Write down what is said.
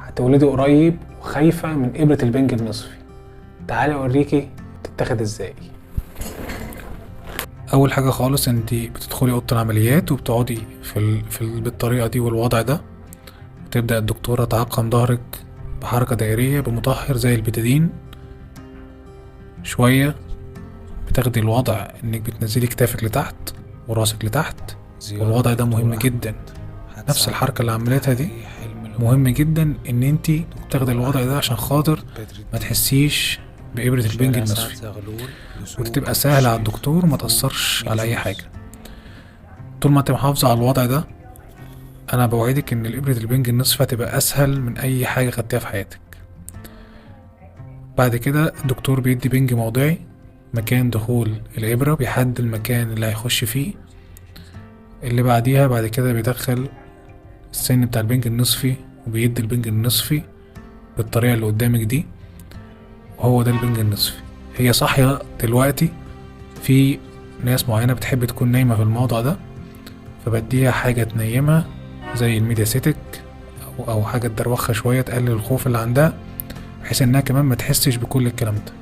هتولدي قريب وخايفة من إبرة البنج النصفي. تعالي أوريكي تتاخد إزاي. أول حاجة خالص انت بتدخلي أوضة العمليات وبتقعدي بالطريقة دي والوضع ده، وتبدأ الدكتورة تعقم ظهرك بحركة دائرية بمطهر زي البتادين شوية. بتاخدي الوضع انك بتنزلي كتافك لتحت وراسك لتحت، والوضع ده مهم جدا. نفس الحركة اللي عملتها دي مهم جدا ان انت تاخدي الوضع ده عشان خاطر ما تحسيش بإبرة البنج النصفي، وتبقى سهلة على الدكتور وما تأثرش على أي حاجة. طول ما انت محافظة على الوضع ده أنا بوعدك إن الإبرة البنج النصفي هتبقى أسهل من أي حاجة خدتيها في حياتك. بعد كده الدكتور بيدي بنج موضعي مكان دخول الإبرة، بيحدد المكان اللي هيخش فيه. اللي بعديها بعد كده بيدخل السن بتاع البنج النصفي وبيدي البنج النصفي بالطريقة اللي قدامك دي، وهو ده البنج النصفي. هي صاحية دلوقتي، في ناس معينة بتحب تكون نايمة في الموضع ده، فبديها حاجة تنيمها زي الميدياسيتك أو حاجة تدروخها شوية تقلل الخوف اللي عندها، بحيث إنها كمان ما تحسش بكل الكلام ده.